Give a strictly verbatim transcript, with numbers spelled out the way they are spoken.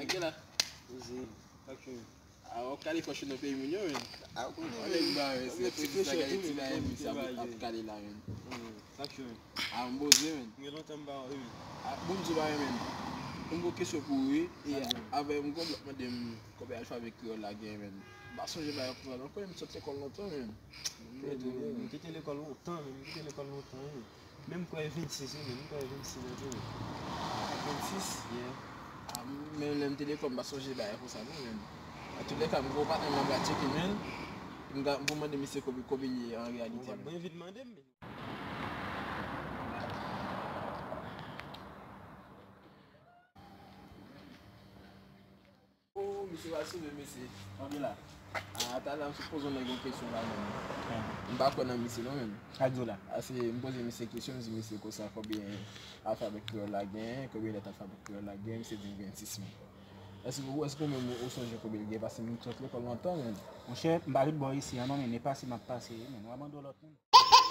Gade la. Poze. Sak cho. A, w ap kale fòchou nan peyi moun yo, men. A, w konnen, men. Nèg ba, men, se ti kris la gade ti bagay, men, sa ap kale la, men. Sak cho, men. A, m poze, men. Gen lontan m pa wè, men. A, bon, m di w bagay, men. M gon kesyon pou ou, wi. E avè m gon lòt mande m konbyen alfabè kreyòl la gen, men. M pa sonje bagay pou sa, non, m sot lekòl lontan, men. M kite lekòl lontan, men. M kite lekòl lontan, wi. Men m kwè vennsis, wi, men m kwè vennsis nan tou, wi. Vennsis? Yeah. A, men lè m te lekòl, m pa sonje bagay konsa, non, men. Antoulèka, m gon patnè m nan Bradcheke, men. M ga-, m pou mande misye konbyen, konbyen li ye an reyalite, men. Mwen vin mande m, men. Oh, misye va sove, mesye. Konbyen la? A, talè a, m sot poze yon nèg yon kesyon la, men. M pa kwè nan misye, non, men. Sa k di w la? A, se, m poze misye kesyon, m di misye konsa, konbyen alfabè kreyòl la gen, konbyen lèt alfabè kreyòl la gen, misye di m vennsis, men. Èske ou, èske ou menm ou, ou sonje konbyen l gen? Paske m sot lekòl lontan, men. Monchè, m pa vin bò isi a, non, men, e pase m ap pase, men. W a mande yon lòt moun.